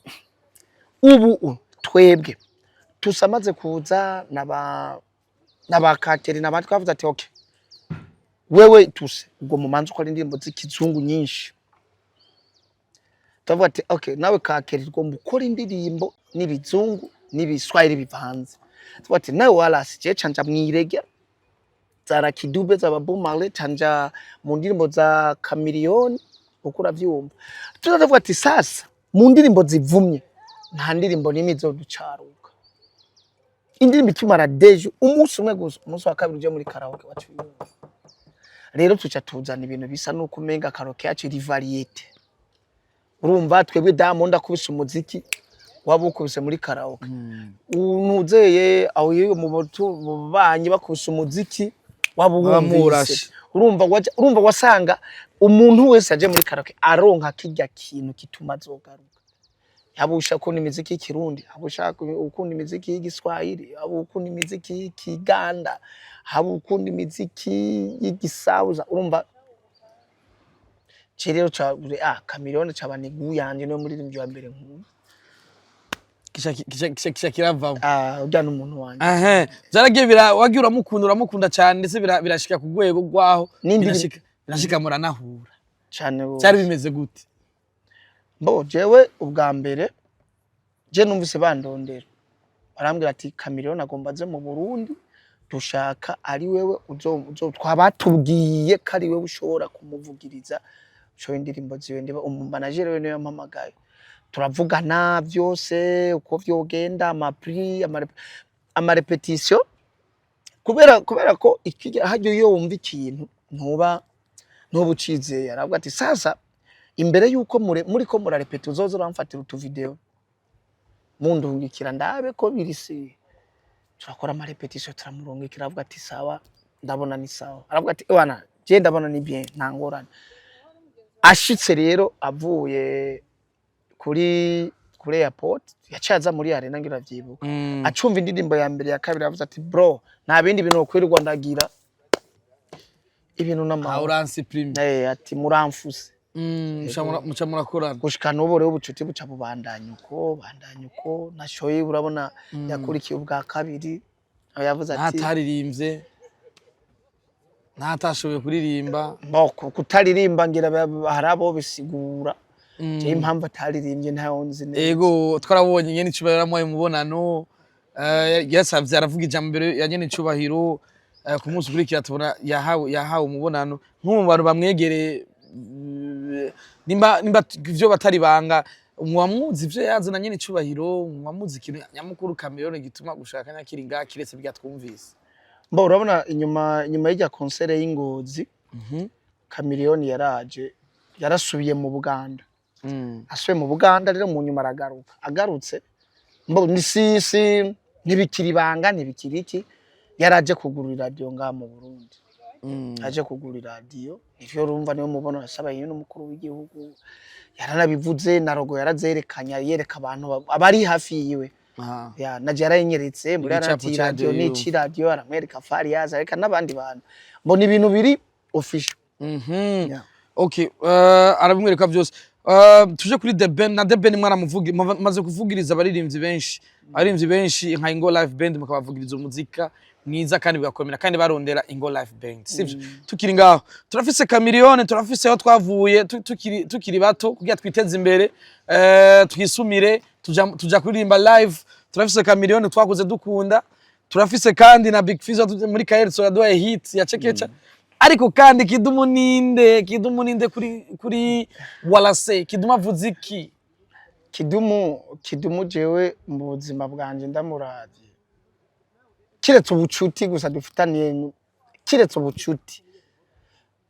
ubu twebwe tusamaze kuza naba Kateri n'abandi, twavuze ati okay, wewe tuse ubwo mumanza ukora indirimbo z'ikizungu nyinshi. Turavuga ati okay, nawe Kakeri tugomba ukora indirimbo n'ibizungu n'ibiswahili bivanze. Tuvuga ati nawe Wallace, je canja mwirege za Lucky Dube, za Bob Marley, canja mu ndirimbo za Chameleone, uko uravyumva. Tuzavuga ati sasa mu ndirimbo zivumye nta ndirimbo n'imwe izoducaruka. Indirimbo ikimara deje umunsi umwe gusa, umunsi wa kabiri uje muri karaoke wacu uyumva. Rero tuca tuzana ibintu bisa nuko umenga karaoke yacu iri variété. Urumva twebwe Diamond akubise umuziki, waba ukubise muri karaoke, unuzeye aho iyo mu banyi bakubise umuziki, waba uwumvise. Bamurashe. Urumva urumva wasanga umuntu wese aje muri karaoke aronka kirya kintu kituma azogaruka. Yaba ushaka ukunda imiziki y'ikirundi, yaba ushaka ukunda imiziki y'igiswahili, yaba ukunda imiziki y'ikiganda, haba ukunda imiziki y'igisauza. Urumva ce rero ca Chameleone caba ni goût yanje, niwe muririmbyi wa mbere nkunda. Kisha kiravamo. Ah, urya n'umuntu wanje. Ehe, vyaragiye bira wagiye uramukunda, uramukunda cyane, ndetse birashika ku rwego rwaho birashika muranahura. Cane gose. Cyari bimeze gute? Bo jewe ubwa mbere je numvise bandondera, barambwira ati Chameleone agomba aze mu Burundi, dushaka ari wewe uzo twabatubwiye ko ari wewe ushobora kumuvugiriza, ushoboye indirimbo ziwe. Ndiba umu manager we niwe yampamagaye, turavugana vyose uko vyogenda, ama prix, ama répétition, kubera ko ikijya harya iyo wumva ikintu ntuba ucizeye. Aravuga ati sasa imbere yuko muriko murarepeta, uzoza uramfatira utu vidéo mundungikira ndabe ko birisi. Turakora ama répétition, turamurungikira, aravuga ati sawa, ndabona ni sawa. Aravuga ati wana je ndabona ni bien, nta ngorane. Ashitse rero avuye kuri airport, yaciye aza muri arena, ngira vyibuka. Acumva indirimbo ya mbere, ya kabiri, aravuze ati bro, nta bindi bintu wokwirirwa ndagira ibintu Aho n'amahoro. Uransiprime. Ati muramfuse. Muca murakorana. Gushika n'ubu rero ubucuti buca bubandanya uko, bandanya uko nashoye. Urabona yakurikiye ubwa kabiri, aho yavuze ati Ntataririmbye, ntatashoboye kuririmba. Bo kutaririmba ngira hari abo bisigura. Jewe impamvu ataririmbye ntayo nzi neza. Ego, twarabonye nyene icubahiro yaramuhaye umubonano, yarasavye aravuga ijambo imbere ya nyene icubahiro. Ku munsi ukurikira tubona yahawe umubonano nk'umu bantu bamwegereye. Nimba ivyo batari banga. Mwamuzi ivyo yazana nyene icubahiro, mwamuzi ikintu nyamukuru Chameleone gituma gushaka nyakiri ngaha, kiretse bya twumvise? Mbo urabona, inyuma y'irya concert y'Ingozi, Chameleone yaraje, yarasubiye mu Buganda. Asubiye mu Buganda rero, mu nyuma aragaruka. Agarutse, mbo ni sisi, ntibikiri ibanga, ntibikiri iki, yaraje kugura iradiyo ngaha mu Burundi. Aje kugura iradiyo, ivyo urumva niyo mubona yasabaye n'umukuru w'igihugu, yaranabivuze na logo yarazerekanye, yereka abantu abari hafi yiwe. Ya naje yarayinyeretse muri Igicapo arati ca radio radiyo. N'ici radio aramwereka Fariyaza, areka n'abandi bantu, mbona ibintu biri official. Yeah. Okay, arabimwereka byose. Tuje kuri The Ben. Na The Ben mwaramuvugi, maze kuvugiriza abaririmbyi benshi, abaririmbyi benshi nka Ingo Live Band, mukabavugiriza umuzika mwiza kandi bigakomera, kandi barondera Ingo Live Band, sivyo? Tukiri ngaho, turafise Chameleone, turafise aho twavuye tukiri bato kugira twiteze imbere, twisumire, tuja kuririmba live. Turafise Chameleone twakuze dukunda, turafise kandi na Big Fizzo muri Kaerso yaduhaye hit ya Chekecha. Ariko kandi Kidumu ninde? Kidumu ninde kuri Walase? Kidumu avuze iki? Kidumu jewe mu buzima bwanje ndamuravye, kiretse ubucuti gusa dufitaniye, kiretse ubucuti,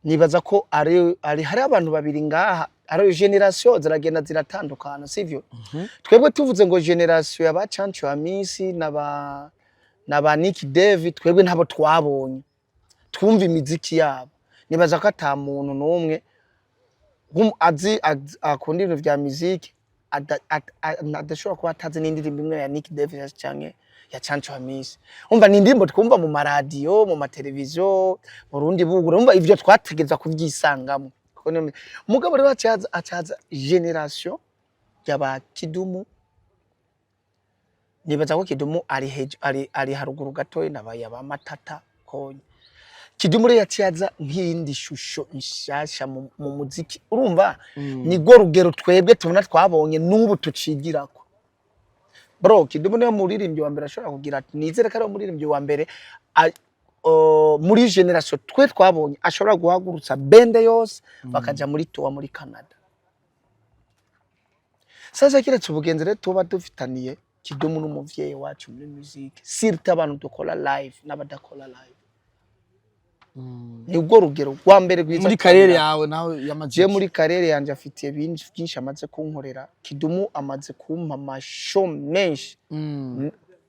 nibaza ko ari hari abantu babiri ngaha. Ari génération ziragenda ziratandukana, sivyo? Twebwe tuvuze ngo génération ya ba Canco Hamisi na ba Nick Dave, twebwe ntabo twabonye, twumva imiziki yabo. Nibaza ko ata muntu n'umwe azi akunda ibintu vya muziki adashobora kuba atazi n'indirimbo imwe ya Nick Davis canke ya Canco Hamisi. Umva, ni indirimbo twumva mu maradiyo, mu mateleviziyo, Burundi bugura. Umva, ivyo twategeza kuvyisangamo. Kuko mugabo rero acaza génération y'aba Kidumu. Nibaza ko Kidumu ari ari haruguru gatoyi na ba Matata konye. Kidumu rero yaciye aza nk'iyindi shusho nshasha mu muziki. Urumva, nirwo rugero twebwe tubona, twabonye, n'ubu tucigirako. Bro, Kidumu niwe muririmbyi wa mbere ashobora kugira ati, nizere ko ari umuririmbyi wa mbere muri génération twe twabonye ashobora guhagurutsa band yose bakaja muri tour muri Canada. Sasa kiretse ubugenzi rero tuba dufitaniye, Kidumu n'umuvyeyi wacu muri musique, surtout abantu dukora live n'abadakora live. Nibwo rugero rwa mbere rwiza Muri carrière twabona. yawe nawe y'amaziki. Je muri carrière yanje afitiye byinshi byinshi amaze kunkorera. Kidumu amaze kumpa ama show menshi.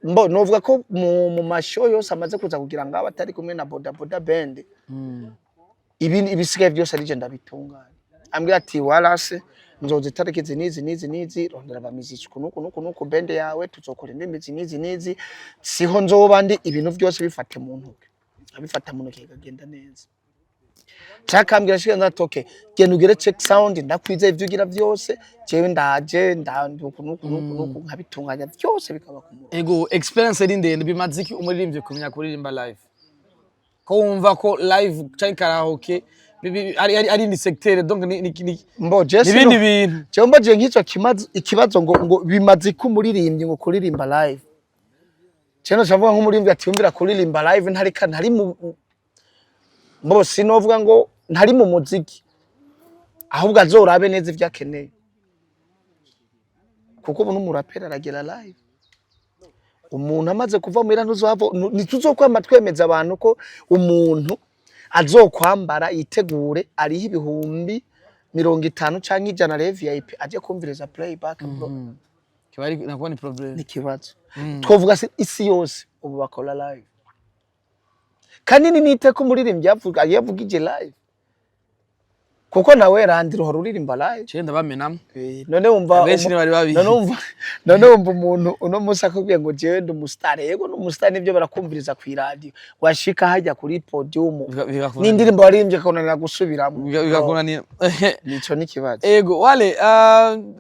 Mbo novuga ko mu ma show yose amaze kuza kugira ngo abe atari kumwe na Boda Boda Band, ibi ibisigaye byose arije ndabitunganya. Ambwira ati: "Warase, nzoza itariki izi n'izi n'izi n'izi, rondera abamiziki uku nuku nuku nuku, band yawe tuzokora indirimbo izi n'izi n'izi, siho nzoba ndi, ibintu byose bifate mu ntoke." Abifata mu ntoke bikagenda neza. Cakambwira shika ndati: "Okay, genda ugire check sound, ndakwizeye ivyo ugira vyose, jewe ndaje nuku nuku nuku nuku," nkabitunganya byose bikaba ku murongo. Ego, experience ari ndende. Bimaze iki umuririmbyi kumenya kuririmba live? Ko wumva ko live canke karaoke ari ni secteur, donc ni Mbo je n'ibindi bintu. Jewe mbaje nk'ico kimazo ikibazo ngo bimaze ko umuririmbyi ngo kuririmba live, je no cavuga nk'umuririmbyi atiyumvira kuririmba live ntarika ntari mu mbo, sinovuga ngo ntari mu muziki, ahubwo azorabe neza ivyo akeneye, kuko ubu n'umuraperi aragera live. Umuntu amaze kuva muhira, ntuzohava ntituzokwama twemeza abantu ko umuntu azokwambara yitegure ariho 50,000 canke 100 re VIP aje kumviriza playback, bro. Kiba ari nakuba ni problème. Ni ikibazo. Twovuga se isi yose ubu bakora live, kandi ni nite ko umuririmbyi yavuga yavugije live, kuko nawe Randiro uhora uririmba live. Cenda bamenamwe. None wumva Abenshi ntibari babizi. None wumva umuntu uno munsi akubwiye ngo jewe ndi umustar, yego ni umustar, nibyo, barakumviriza ku iradiyo, washika hajya kuri podium Bigakunanira. n'indirimbo waririmbye akananira gusubiramo. Bigakunanira. Nico ni ikibazo. Ego wale,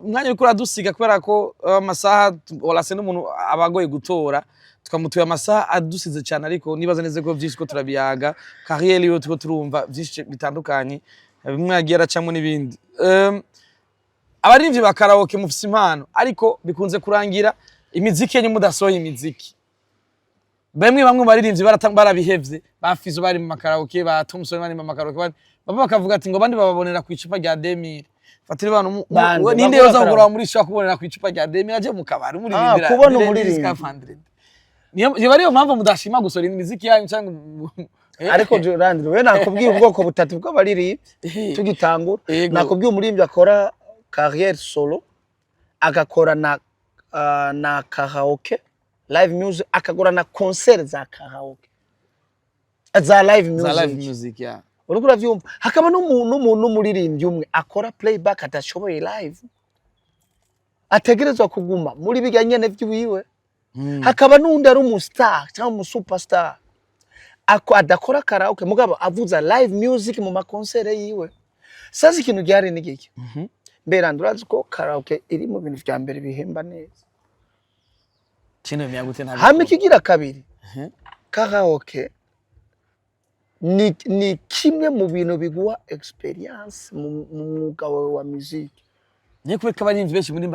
umwanya uriko uradusiga kubera ko amasaha warase n'umuntu aba agoye gutora, tukamutuye amasaha adusize cyane, ariko nibaza neza ko byinshi ko turabiyaga, carrière yiwe turiko turumva byinshi bitandukanye, bimwe yagiye aracamo n'ibindi. Abaririmbyi ba karaoke mufise impano, ariko bikunze kurangira imiziki yenyu mudasohoye imiziki. Bamwe bamwe mu baririmbyi barabihevye, ba Fizo bari mu makaraoke, ba Thompson bari mu makaraoke, bamwe bakavuga ati ngo abandi bababonera ku icupa rya 2000. Fatira abantu Bande, ninde bakora yoza kugura karaoke. muri shop kubonera ku icupa rya 2000 aje mu kabari muririmbira. Ah, kubona umuririmbyi. Niyo niba ariyo mpamvu mudashima gusohora imiziki yanyu cyangwa Ariko Landry, we nakubwiye ubwoko butatu bw'abaririmbyi tugitangura. Nakubwiye umuririmbyi akora carrière solo, agakora na karaoke, live music, akakora na concert za karaoke, za live music. Za live music, yeah. Uriko uravyumva? Hakaba n'umuririmbyi umwe akora playback, adashoboye live, ategerezwa kuguma muri birya nyene vy'iwiwe. Hakaba n'undi ari umustar cyangwa umusuperstar ako adakora karaoke, mugabo avuza live music mu makonsere yiwe. Sasa ikintu gihari ni giki? Mbera urazi ko karaoke iri mu bintu vya mbere bihemba neza. Kino bimenya gute ntabwo? Hama ikigira kabiri, karaoke ni kimwe mu bintu biguha experience mu mwuga wawe wa muziki. Niyo kubera ko abaririmbyi benshi muri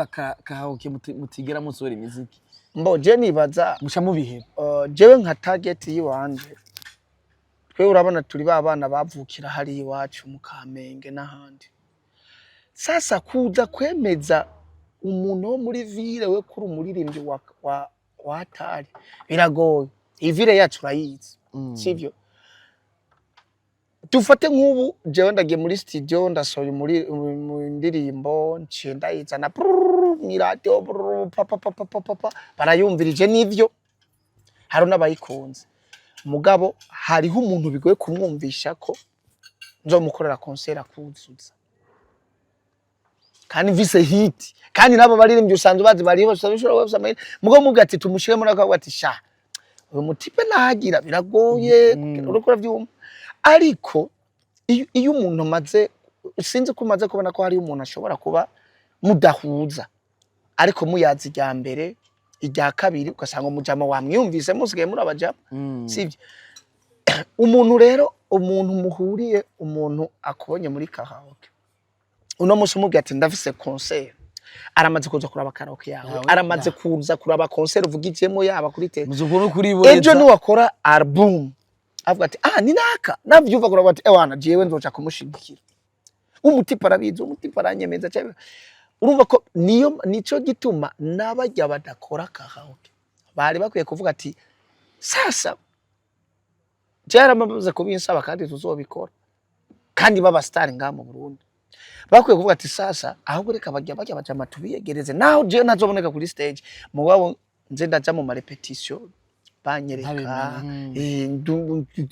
karaoke mutigera musohora imiziki. Mbo je nibaza muca mubiheba. Jewe nka target yiwanje, twe urabona turi ba bana bavukira hariya iwacu mu Kamenge n'ahandi. Sasa kuza kwemeza umuntu wo muri ville we kuri umuririmbyi wa hatari biragoye. Iyi ville yacu urayizi, sivyo? Dufate nk'ubu jewe ndagiye muri studio, ndasohoye muri mu ndirimbo, nciye ndayizana brrrr, mw'iradiyo brrrr, pa pa pa pa pa pa pa, barayumvirije, n'ivyo hari n'abayikunze, mugabo hariho umuntu bigoye kumwumvisha ko nzomukorera concert akuzuza kandi mvise hit, kandi nabo baririmbyi usanzwe bazi bariho bashobora kuba bafise amahera, mugabo mubwira ati tumushire muri akavuga ati sha, uyu mutipe nahagira biragoye. Uriko uravyumva? Ariko iyo umuntu amaze, sinzi ko umaze kubona ko hari umuntu ashobora kuba mudahuza, ariko muyazi irya mbere, irya kabiri, ugasanga umujama wamwiyumvise, musigaye muri abajama, sivyo? Umuntu rero, umuntu muhuriye, umuntu akubonye muri karaoke uno munsi, umubwira ati ndafise concert, aramaze kuza kuraba karaoke yawe, Yawe, aramaze ya. kuza kuraba concert uvugijemo, yaba kuri tele. Muzi kuri Ejo niwakora album, avuga ati ah, ni naka navyumva, kuravuga ati ewana, jewe nzoca kumushigikira, umutipe arabizi, umutipe aranyemeza cyane. Urumva ko niyo nico gituma n'abajya badakora karaoke bari bakwiye kuvuga ati sasa byaramaze kubinsaba kandi tuzobikora, kandi baba star ngaha mu Burundi bakwiye kuvuga ati sasa ahubwo reka bajya bajama tubiyegereze, naho jewe ntazoboneka kuri stage, mugabo nze ndaja mu marépétition banyereka. Ntabimenye.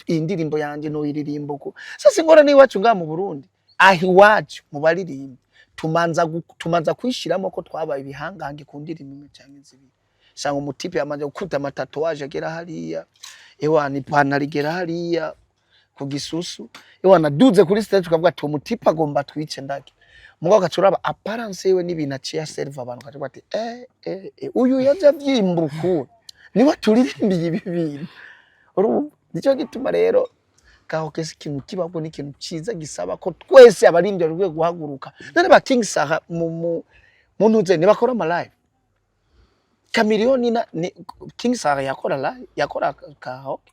Iyi ndirimbo yanje noyiririmba uko. Sasa ingorane iwacu ngaha mu Burundi, aho iwacu mu baririmbi, tumanza kwishiramo ko twabaye ibihangange ku ndirimbo imwe canke zibiri. Sanga umutipe yamaze gukubita amatatouage agera hariya, ewana ipantaro igera hariya ku gisusu, ewana aduze kuri stage, ukavuga ati umutipe agomba twice ndake. Mugabo ugaca uraba apparence yiwe n'ibintu aciye aserva abantu, ukaca uvuga ati eh eh eh, uyu yaje avyimba ukuntu niwe turirimbiye ibi bintu. Urumva nicyo gituma rero karaoke si ikintu kibaho, ni ikintu ciza gisaba ko twese abaririmbyi bakwiye guhaguruka. None ba King Saha mu ntuze ntibakora ama live? Chameleone ni King Saha yakora live, yakora karaoke.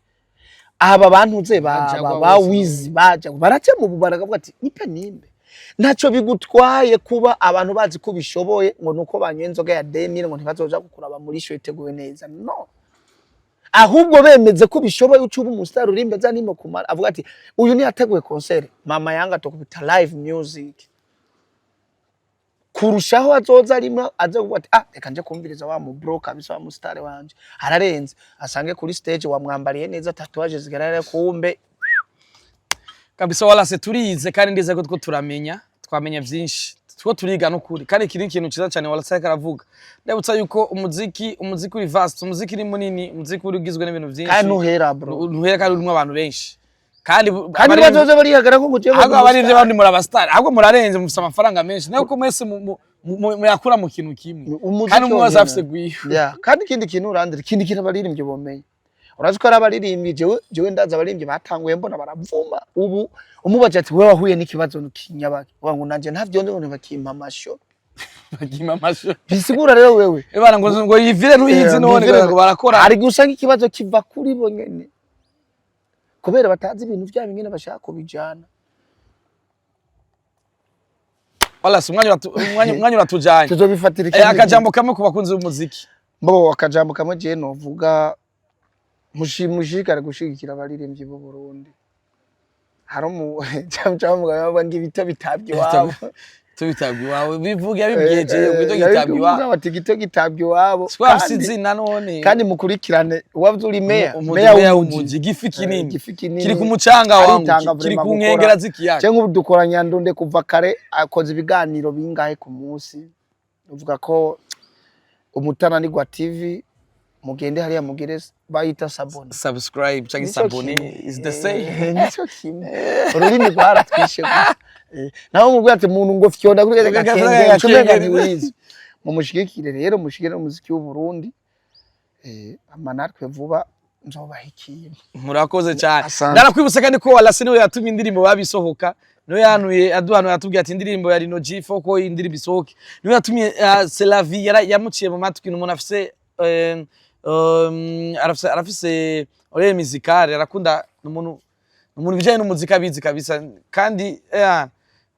Aba bantuze ba Baja ba bose. Wizi baja baraca mu bubara, bakavuga ati nipe nimbe ntacyo bigutwaye kuba abantu bazi ko ubishoboye, ngo nuko banyoye inzoga ya 2000 ngo ntibazoja kukuraba muri show iteguwe neza. No, ahubwo bemeze ko ubishoboye, uca uba umustar urimbe za nimo kumara avuga ati uyu ni yateguye concert, mama yanga tukubita live music kurushaho, azoza arimo aza kuvuga ati ah, reka nje kumviriza wa mu bro kabisa, wa mu star wanje ararenze, asange kuri stage wamwambariye neza, tatouage zigaragara, kumbe. Kabisa wala turize kandi ndize ko two turamenya, twamenya vyinshi, two turiga n'ukuri, kandi iki ni ikintu ciza cyane. Wala karavuga, ndabutsa yuko umuziki uri vast, umuziki ni munini, umuziki uri ugizwe n'ibintu vyinshi. Kandi ntuhera, bro. Ntuhera, kandi urimo abantu benshi kandi kandi bazoze barihagara ko ngo ugiye. Ahubwo abarivyo bandi muri abastar, ahubwo murarenze, mufise amafaranga menshi nayo ko mwese muyakura mu kintu kimwe. Umuziki kandi umwe wese wonyene. afise gwiwe. Yeah. Kandi ikindi kintu urandira, ikindi kintu abaririmbyi bomenya, urazi ko ari abaririmbyi, jewe ndazi abaririmbyi batanguye mbona baravuma, ubu umubaje ati wewe wahuye n'ikibazo kinyabaki, ngo nanje ntavyo nzi, ngo ntibakimpa amasho. Bakima amasho. Bisigura rero wewe Ebana ngo yivire ntuyizi none ngo barakora. Hari gusa nk'ikibazo kiva kuri bo nyene kubera batazi ibintu vyabo ingene bashaka kubijana. Wallace, umwanya uratujanye. Tuzobifatira ikindi. Akajambo kamwe ku bakunzi b'umuziki. Mbo akajambo kamwe je novuga, mushishikare gushigikira abaririmbyi b'u Burundi. Hari umu cyangwa ngo ibito bitabye iwabo. Tubitabwa iwawe, bivuge yabibwiye jewe ngo ibyo gitabwa iwawe. Bati igito gitabwa iwabo. Twafise izina none. Kandi mukurikirane uwavye uri meya. Meya w'umuji, igifi kinini. Igifi kinini. Kiri ku mucanga wangu. Aritanga kiri vraiment ku gukora. nkengera z'ikiyaga. Cyangwa ubu dukora Nyandunde kuva kare, akoze ibiganiro bingahe ku munsi. Uvuga ko Umutananirwa TV, mugende hariya mugere bayita s'abonner. Subscribe canke Nico s'abonner kimwe. is the same. Nico kimwe, ururimi rwaratwishe gusa. Naho mubwira ati umuntu ngo fyonda kuri kajya gakengeri, ucumenga ntiwize. Mumushigikire rero, mushigikire umuziki w'u Burundi. Ama natwe vuba nzobaha ikintu. Murakoze cyane. Asante. Ndanakwibutsa kandi ko Wallace niwe yatumye indirimbo babisohoka, niwe yanuye aduhanuye, atubwiye ati indirimbo ya Rino G4 ko indirimbo isohoke, niwe yatumye C'est la vie yamuciye mu matwi. Ni umuntu afise arafise oreille musicale, arakunda, ni umuntu bijanye n'umuziki abizi kabisa. Kandi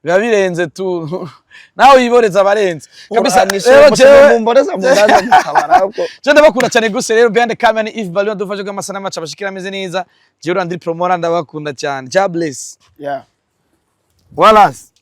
biba birenze tu, nawe yiboreza abarenze kabisa. Rero jewe mumboreza mundaza mukabara ahubwo. Je ndabakunda cyane gose. Rero behind the camera ni Yves Balloon, adufashe ko amasanamu aca abashikira ameze neza. Jewe Landry Promora, ndabakunda cyane. God bless. Yeah. Wallace.